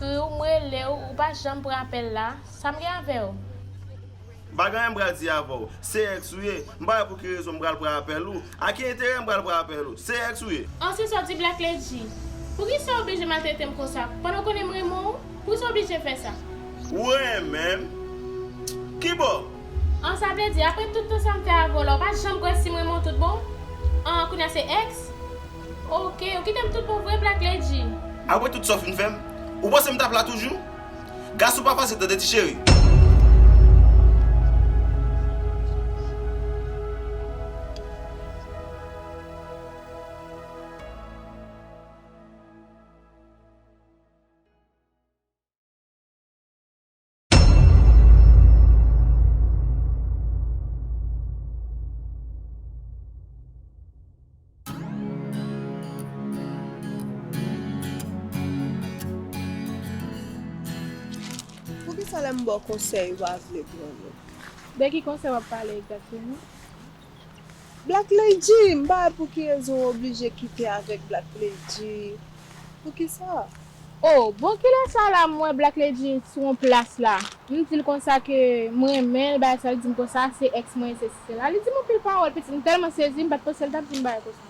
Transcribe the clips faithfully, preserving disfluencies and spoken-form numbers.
Ekri w, m rele w, ou pa janm pran apèl la. Sa m gen avè w? M pa gen anyen m pral di avè w. Se èks ou ye. M pa wè pou ki rezon m pral pran apèl ou. A ki enterè m pral pran apèl ou? Se èks ou ye. An, se sa w di Black Lady. Poukisa w oblije maltrete m konsa? Pandan w konnen m renmen w, poukisa w oblije fè sa? Ou renmen m? Ki bò? An, sa vle di, apre tout tan sa m fè avè w la, ou pa janm kwè si m renmen w tout bon? An, kounye a se èks? Oke, ou kite m tout bon vre, Black Lady. Apre tout sa w fin fè m, ou panse m t ap la toujou? Gason pa fasil tande, ti cheri. Poukisa lè m ba w konsèy, ou pa vle pran l? De ki konsèy w ap pale egzakteman? Black Lady, m pa wè pou ki rezon w oblije kite avèk Black Lady. Poukisa? Oh, bon, kilè sa la m wè Black Lady sou yon plas la. M di l konsa ke m renmen l, bagay sa, li di m konsa, se èks mwen, sesi, sela. Li di m anpil pawòl, pitit, m tèlman sezi, m pa t panse l t ap di m bagay konsa.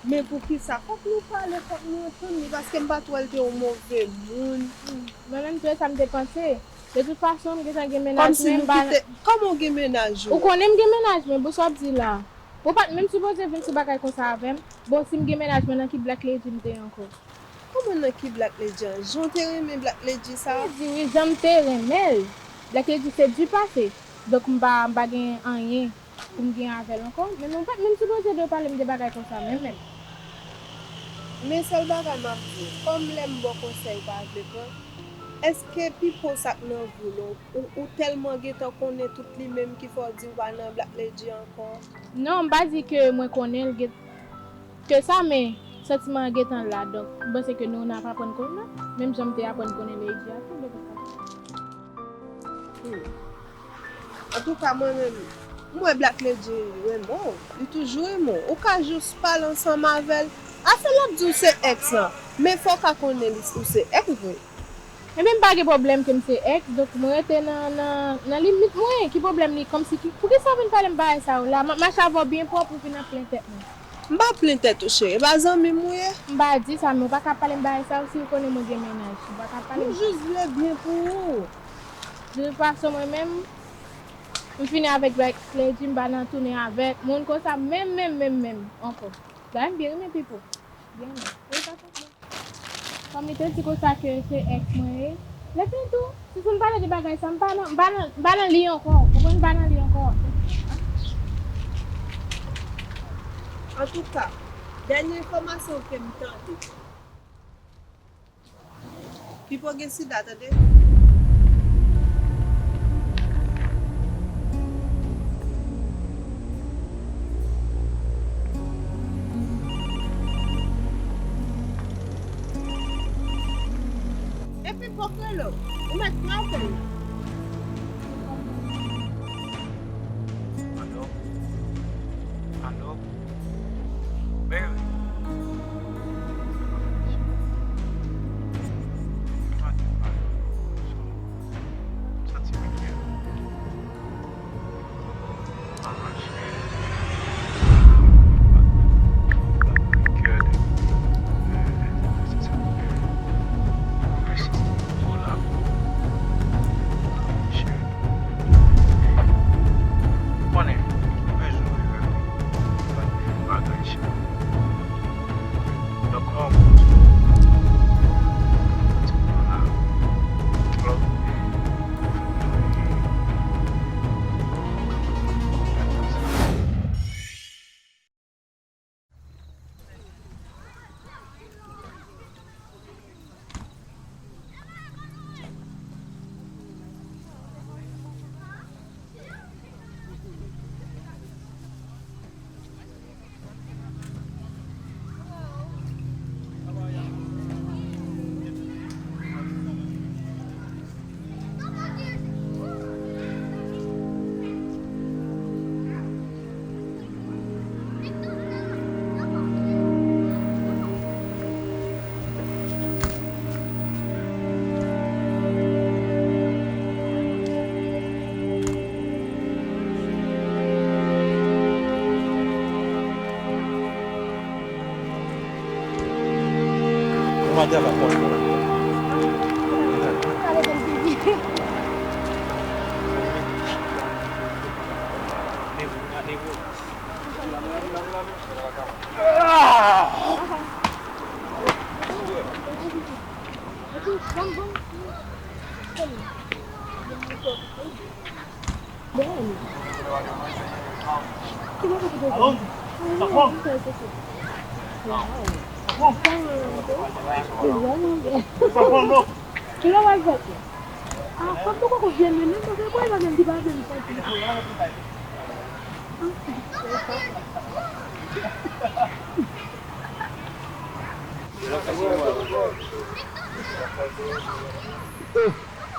Men poukisa? Fòk nou pale, fòk nou antann li, paske m pa t wè l te yon move moun. Hmm, mwen menm tou, e sa m te panse. De tout fason, m gentan gen mennaj mwen, m pa... Kòmsi nou kite, kòman w gen mennaj ou? Ou konnen m gen mennaj mwen, bon, sa w ap di la? Ou pa t menm sipoze vin sou bagay konsa avè m. Bon, si m gen mennaj mwen, nan ki Black Lady m te ye ankò? Kòman nan ki Black Lady an? Jan w te renmen Black Lady sa? Li di wi, jan m te renmen l. Black Lady se du passé. Donk, m pa, m pa gen anyen pou m gen avè l ankò. Men nou pa t menm sipoze dwe pale m de bagay konsa, menm, menm. Men sèl bagay m ap di w, kòm lè m ba w konsèy ou pa vle pran, èske Pipo sa k nan vi w lan, ou, ou tèlman gentan konnen tout li menm ki fè w di w pa nan Black Lady ankò? Non, m pa di ke mwen konnen l gen, ke sa, men santiman an gentan la. Donk, m panse ke nou, n ap aprann konnen l, menm jan m te aprann konnen Lady a tou, donk, Hmm. Antouka, mwen menm, m wè Black Lady renmen w. Li toujou renmen w. Ou ka jis pale ansanm avè l. Afè l ap di w se èks lan, men fò w ka konnen li, ou se èks vre. Ebyen, m pa gen pwoblèm ke m se èks, donk mwen rete nan, nan, nan limit mwen. Ki pwoblèm li? Kòmsi ki, poukisa w vin pale m bagay sa yo la? M ap mache avè w byen pwòp, ou vin ap plen tèt mwen. M pa plen tèt ou, cheri. E pa zanmi m ou ye? M pa di sa, men ou pa ka pale m bagay sa yo si ou konnen mwen gen mennaj. Ou pa ka pale m sa. M jis vle byen pou ou. De tout fason, mwen menm, m fini avèk Black Lady, m pa nan tounen avèk moun konsa, menm, menm, menm, menm, ankò. Dayè, m byen renmen Pipo. Byen renmen. Wi, pa pwoblèm. Kòm li te di konsa ke se èks mwen ye, lè fini tou, si, si m pale de bagay sa, m pa nan, m pa nan, m pa nan li ankò. Ou konprann, m pa nan li ankò. Antouka, dènye enfòmasyon ke m tande, Pipo gen sida, tande. Epi Pipo rele w, ou mèt frape l. Alo? Alo? Baby. Maten pale. Santi m enkyè. Mwen mache. Kè de. Se sa. Mèsi. Ou la.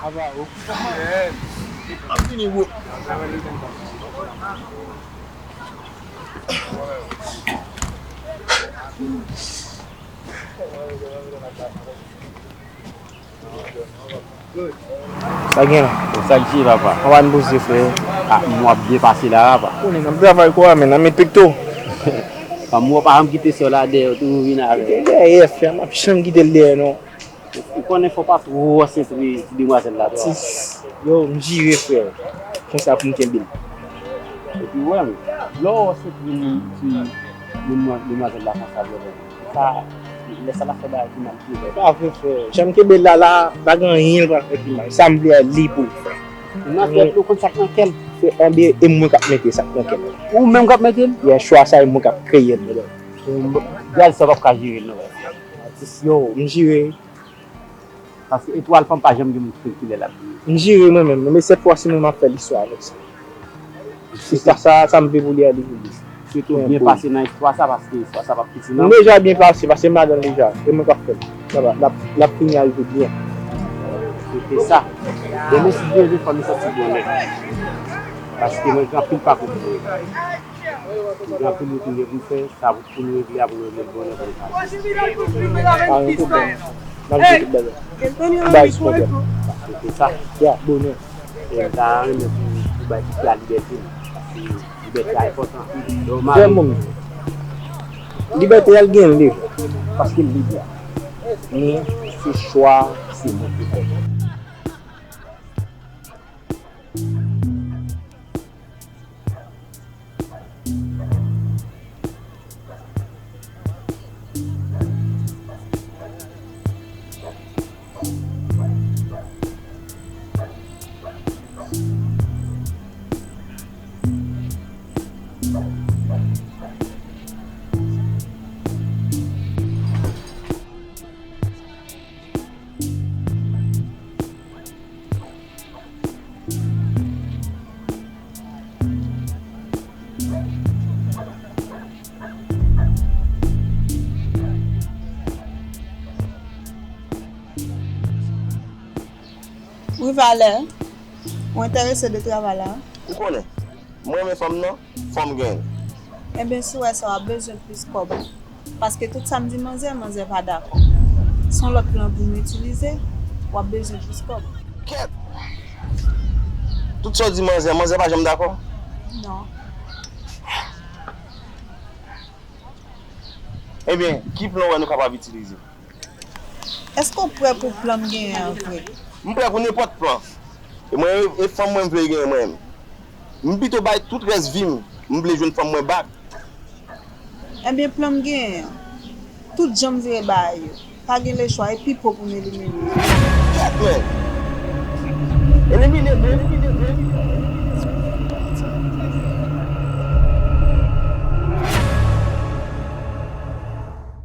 Apa, o. Ap fini, bro. Sa gen la? Sa k di, papa? Anba n poze, frè. Ah, m w ap byen pase la, papa. Konnen n ap travay kwa, men nan men pekto. Fanm ou pa janm kite sè w la dèyè, ou toujou vin avè l. Kite l dèyè, frè, m ap janm kite l dèyè, non. Ou konnen fò pa twò sentre ti demwazèl la, twò. Tis, yo, m jire, frè. Konsa pou m kenbe l. Epi, wè, lè w sentre moun ti demwa-, demwazèl la konsa, vrèman. Sa, lè sa l ap fè bagay ki mal, ki vrè. Pa vre, frè. Jan m kenbe l la, la, pa gen anyen l pral fè ki mal. Sa m vle a, li pou l fè. Nan tèt li, ou konn sa k nan kè l. Frè, anben, e mwen k ap mete sa k nan kè l. Ou menm k ap mete l? Yeah, chwa sa, e mwen k ap kreye l, brother. Gad sa w p ap ka jere l, non. Atis, yo, m jire. Paske etwal fanm pa janm gen moun ki lè l ap briye. M jire mwen menm, men sèt fwa si mwen m ap fè listwa avèk sa. Se sa, sa, sa m vle pou li a, li pou li. Sitou byen pase nan istwa sa, paske istwa sa p ap piti non. M deja byen pase, paske m ladan l deja. E mwen k ap fè l. Sa va, l ap, l ap fini al tou byen. Se te sa. Demen si Dye vle fò nou sòti bonè. Paske mwen gen anpil pakou pou mwen. Gen anpil wout nou gen pou n fè, sa pou nou regle a, pou nou regle l bonè, pou nou pase. Pa gen pwoblèm. N ap jwe tout bagay. Baz, pwoblèm. Se te sa. Ya, bonè. E m ta renmen pou, pou bay pitit la libète li. Paske libète a enpòtan. Frè m, libète a l gen li. Paske l lib la. Men se chwa, se mwen ki fè. Wi, Valè, ou enterese de travay la? Ou konnen, mwen renmen fanm nan, fò m genyen l. Enben, si w wè sa, w ap bezwen plis kòb. Paske tout sa m di manzè, manzè pa dakò. Se yon lòt plan pou m itilize, w ap bezwen plis kòb. Kèt! Tout sa w di manzè, manzè pa janm dakò? Non. Ebyen, ki plan w wè nou kapab itilize? Èske w prè pou plan m genyen an vre? M prè pou nenpòt plan. E mwen, e fanm mwen m vle genyen mwen menm. M pito bay tout rès vi m, m vle jwenn fanm mwen back. Ebyen, plan m genyen an, tout jan m vire bagay yo. Pa gen lechwa, e Pipo pou m elimine. Kèt, men! Elimine, men! Elimine, men!